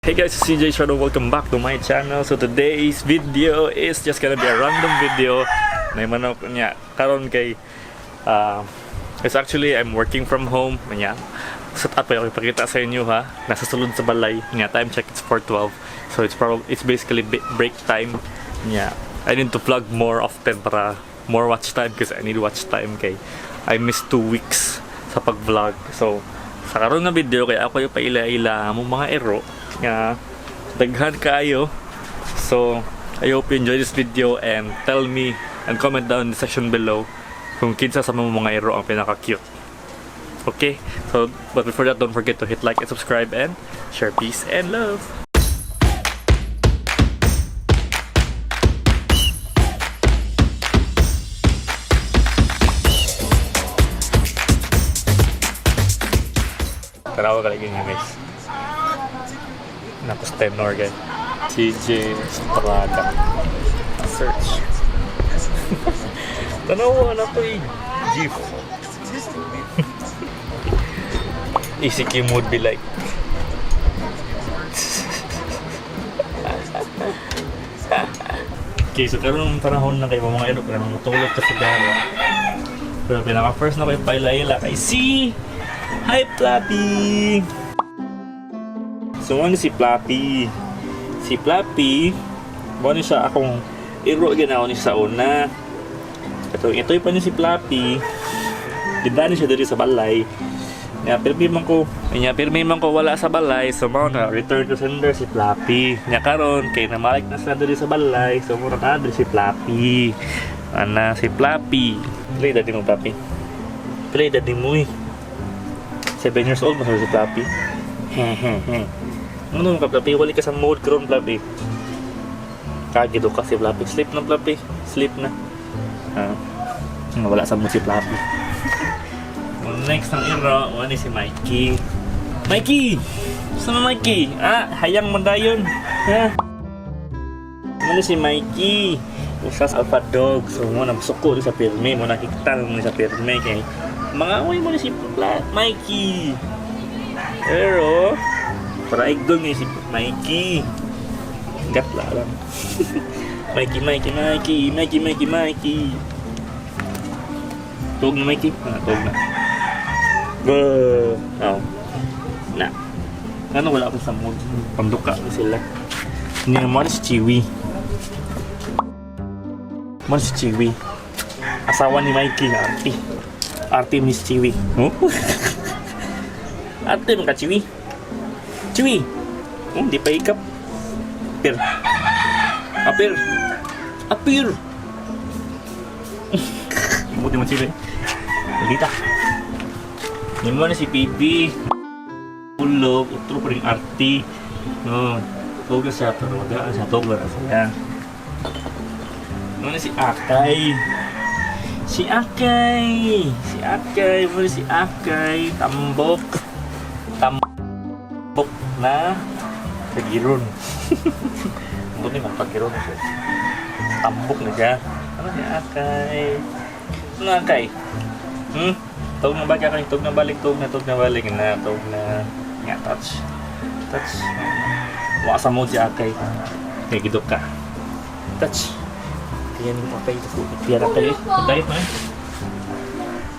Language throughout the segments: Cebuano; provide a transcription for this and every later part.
Hey guys, it's CJ Shadow. Welcome back to my channel. So today's video is just gonna be a random video. Na manok niya karon kay it's actually I'm working from home niya. Set up ko ipakita sa inyo ha. Nasa sulod sa balay niya. Time check, it's 4:12. So it's probably it's basically break time niya. I need to vlog more often para more watch time because I need watch time kay I missed 2 weeks sa pag-vlog. So sa karon nga video kay ako yung paila-ila mo mga ero nga daghan kaayo. So I hope you enjoy this video and tell me and comment down in the section below kung kinsa sa mga ero ang pinaka cute. Okay? So but before that, don't forget to hit like and subscribe and share. Peace and love. Tanawa ka lagi niyo, guys. Napos tenor, guys. CJ Estrada. Search. Tanawa na to eh. GIF. ECQ mood be like. Okay, so karon panahon na kayo mga ero, pero matulog ka sa gara. Pero pinaka first na kayo paila-ila kay si Hi, Flappy! So ano si Flappy? Si Flappy, mo ni siya akong iro ginawa ni sa una. Ito, ito pa ni si Flappy. Gidani siya diri sa balay. Nya pirmi man ko, nya pirmi man ko wala sa balay, so mao na return to sender si Flappy. Nya karon kay namalik na sila diri sa balay, so mura na diri si Flappy. Ana si Flappy. Play daddy mo, Flappy. Play daddy mo eh. 7 years old mo si Flappy. Hehehe. Ano ka, Flappy? Wali ka sa mode karon, Flappy. Kagido ka si Flappy. Sleep na, Flappy. Sleep na. Ah. Wala sa mood si Flappy. Next ang iro, wala si Mikey. Mikey! Saan na Mikey? Ah, hayang mo dayon. Ha? Ano si Mikey? Usas alpha dog. So, mo na masuko sa pirme. Mo nakikita mo sa pirme. Kay mga away mo ni si Mikey. Pero, para igdol ni si Mikey. Gatla lang. Mikey, Mikey, Mikey, Mikey, Mikey, Mikey. Tuog na, Mikey. Ah, tuog na. Go! Oh. Na. Ano, wala ako sa mood. Panduka ko sila. Hindi mo si Chiwi. Mo si Chiwi. Asawa ni Mikey, Artie. Artie Miss Chiwi. Oh? Arte mo ka, Chiwi. Chiwi! Oh, di pa ikap. Apir. Apir. Apir! Buti mo, Chiwi. Lita. Hindi mo na si Pipi. Ulog, utro pa rin arti. No. Tuga siya, pero wala siya. Tuga na siya. Ano na si Akay? Si Akay! Si Akay! Muna si Akay! Tambok! Tambok na pagiron. Buti man pagiron siya. Tambok na siya. Ano si Akay? Ano Akay? Hmm? Tug na balik Akay? Tug na balik, tug na, tug na balik na, tug na. Nga, touch. Touch. Waka sa mo si Akay. Kaya gidok ka. Touch. Kaya ni mo Akay. Kaya Akay. Diet mo eh.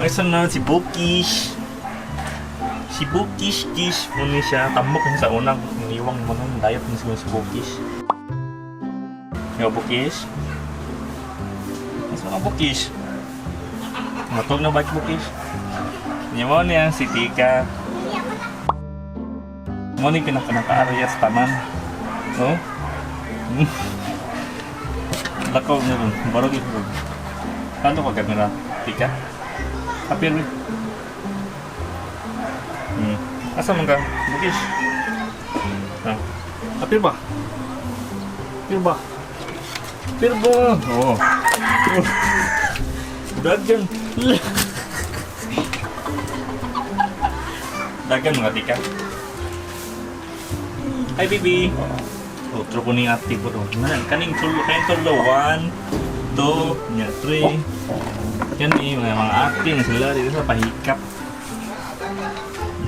May sunod si Bukish. Si Bukish Kish. Muna siya. Tambok niya sa unang niwang mo nun. Diet niya siguro si Bukish. Yo, Bukish. Mas mga Bukish. Matog na ba Bukish? Niya mo niya si Tika. Mo ni pinaka-nakaarya sa tanan. No? Lakaw niya ron. Barog ito ron. Ano ka kamera? Tika? Apir. Asa man ka? Bukish. Ah. Apir ba? Apir ba? Apir ba? Oo. Dagan. Dagan mga tika. Hi, baby. Otro ko ni ate ko doon. Kaning tulo, kaning tulo. One, two, nya, three. Yan eh, mga ate na sila dito sa pahikap.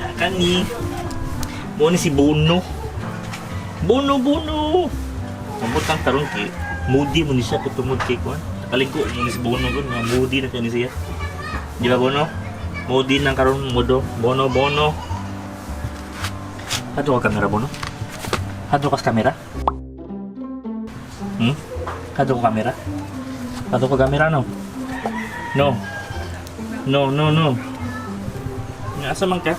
Nya, kani. Mo ni si Bono. Bono, Bono! Mabutang karon kay moody mo ni siya kay tungod kay kuan. Nakaligko mo ni si Bono gud nga moody na kay ni siya. Di ba, Bono? Moody nang karon modo. Bono, Bono. Hadto ka kamera, Bono? Hadto ka sa kamera? Hmm? Hadto ka kamera? Hadto ka kamera, no? No. No, no, no. Asa man ka?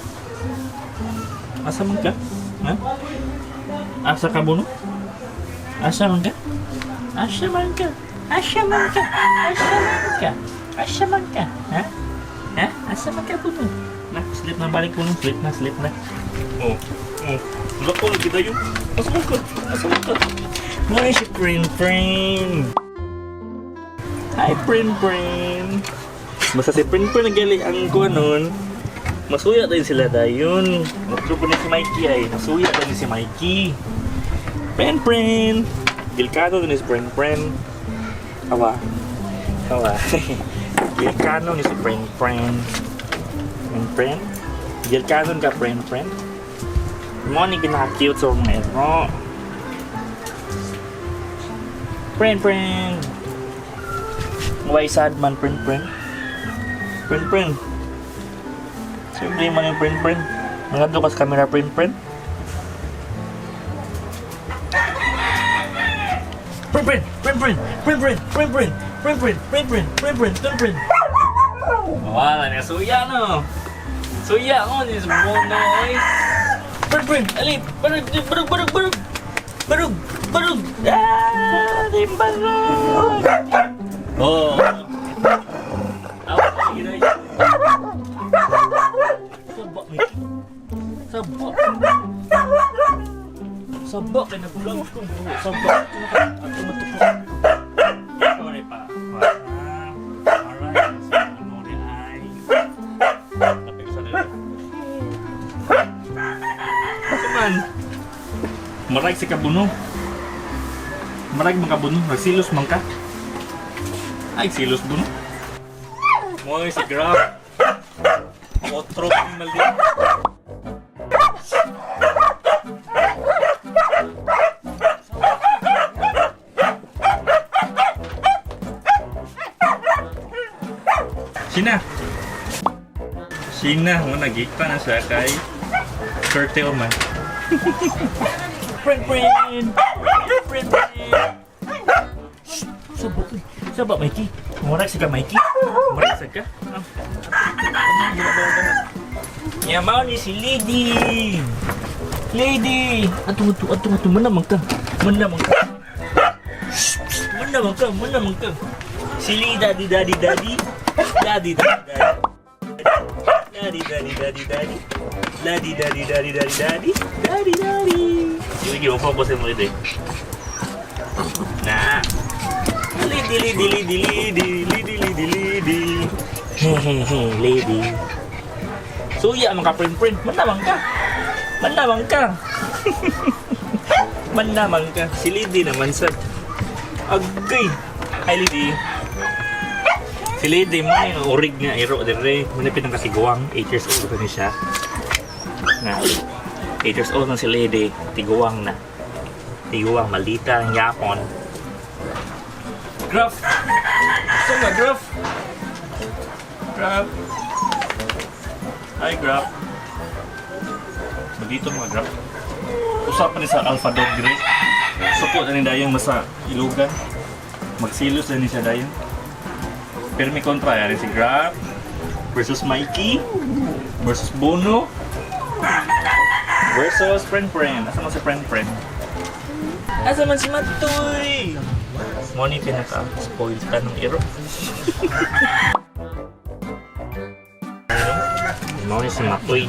Asa man ka? Ha? Asa ka, Bono? Asa man ka? Asa man ka? Asa man ka? Asa man ka? Asa man ka? Ha? Ha? Asa man ka, Bono? Na, sleep na balik, Bono. Sleep na, sleep na. Oh. Oh. Wala ko, kita yun. Asa man ka? Asa man ka? Mo si Prin Prin. Hi, Prin Prin. Basta si Prin Prin nagali ang kuha nun. Masuya din sila dayon. Otro po ni si Mikey ay. Masuya din si Mikey. Prin Prin. Gilkano din si Prin Prin. Awa. Awa. Gilkano ni si Prin Prin. Prin Prin. Gilkano ka, Prin Prin. Mo ni pinaka-cute sa mga ero. Prin Prin. Why sad man, Prin Prin? Prin Prin. Siyempre man yung Prin Prin. Mga ka sa camera, Prin Prin. Prin Prin! Prin Prin! Prin Prin! Prin Prin! Prin Prin! Prin Prin! Prin Prin! Prin Prin! Wala na suya no. Suya ko ni Bono oy. Prin Prin! Ali! Barug! Barug! Barug! Barug! Barug! Barug! Ah! Timbarog! Oh! Awa, sige na. Saba, Mikey. Saba. Saba kay nag-vlog ko. Saba. Ato matuko. Ikaw rin pa. Alright. So, ano rin ay. Tapik sa nila. Ito man. Marag si Kabuno. Marag man Kabuno. Nagsilos man ka. Ay, silos buno. Mo si Grab. Otro pang mali. Sina. Sina, mo nagita na siya kay Curtail man. Prin prin! Prin prin! Saba, uy. Saba, Mikey. Murag sa ka, Mikey. Murag sa ka. Ah. Yamaw ni si Lady. Lady! Ato, ato, ato, ato. Mana man ka. Mana man ka. Mana man ka, mana man ka. Si Lady, daddy, daddy, daddy. Daddy, daddy, daddy. Daddy, daddy, daddy, daddy. Daddy, daddy, daddy, daddy, daddy. Daddy, daddy. Sige, focus mo ito eh. Na. Lady, lady, lady, lady, lady, lady, lady. Hehehe, lady. Suya man ka, Prin Prin. Manamang ka. Manamang ka. Manamang ka. Si Lady naman sa. Agay. Hi, Lady. Si Lady mo yung urig nga iro dire. Muna pinangkatiguang. 8 years old pa ni siya. Na. 8 years old na si Lady. Tiguang na. Tiguang malita ang yapon. Gruff! Gusto nga, Gruff! Gruff! Hi, Gruff! Dito mga Gruff. Usapan ni sa Alpha Dog Gray. Suko na ni Dayang masa ilugan. Magsilos na ni siya Dayang. Pero may kontra yan si Gruff versus Mikey versus Bono versus Pren Pren. Asa man si Pren Pren? Asa man si Matoy? Mo ni pinaka-spoil ka ng iro. Mo ni si Matoy.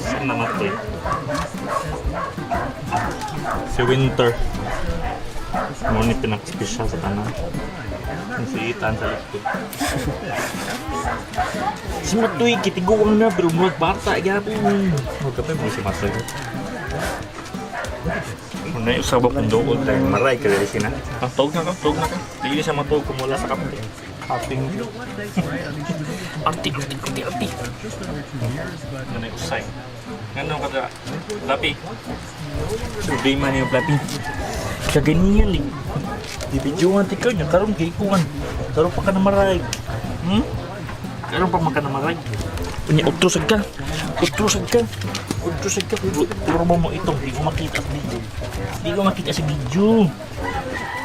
Si Matoy. Si Winter. Mo ni pinaka-special sa tanan. Si Ethan sa likod. Si Matoy, kitiguang na, pero murag bata, gyapon. Huwag ka pa mo si Matoy. Una yung usab akong dool tayo. Maray ka dali sina. Ah, tog na ka, tog na ka. Dili siya matog kung wala sa kape. Kaping. Anti, anti, anti, anti. Ano yung usay? Ngano ka ta? Fluffy. Problema niyo, Fluffy. Kaganiyan ni. Bibidyoan ti ka niya karon kay kuan. Karon pa ka na marag. Karon pa man ka na marag. Unya utro sad ka. Utro sad ka. Utro sad ka. Puro mo mo itong di ko makita sa video. Di ko makita sa video.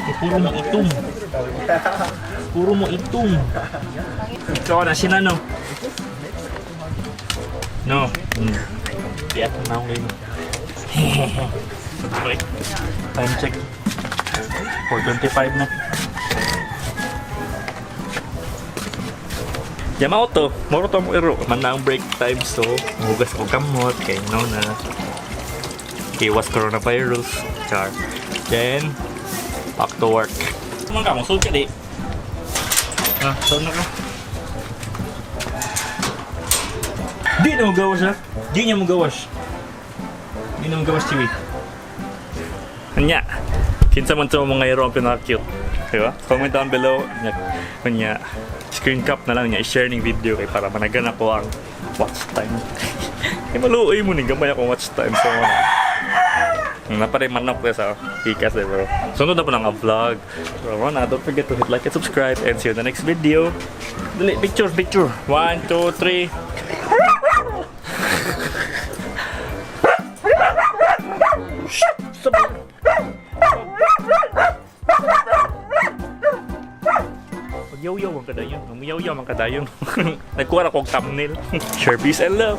Eh, puro mo itong. Puro mo itong. Ikaw na sila, no? No. Di ako na ngayon. Okay. Time check. 4:25 na. Yamao to. Moro to mo iro. Man na ang break time, so hugas ko kamot kay no na. Iwas coronavirus. Char. Then back to work. Man ka mo sulod ka di. Ah, saan na ka? Di na mo gawas ha? Di niya mo gawas. Di na mo gawas, Chiwi. Anya, kinsa man sa mga hero ang pinaka-cute. Diba? Comment down below. Anya, anya, screen cap na lang niya, i-share ning video kay para managan ako ang watch time. Kay maluoy mo ni gamay akong watch time, so napare manok ko sa ikas eh, bro. Sunod na po ng vlog. Pero na, don't forget to hit like and subscribe and see you in the next video. Dali, picture, picture. One, two, three. Shh! Stop! Pagyaw-yaw ang kadayon. Umiyaw-yaw ang kadayon. Nagkuha na kong thumbnail. Share peace and love.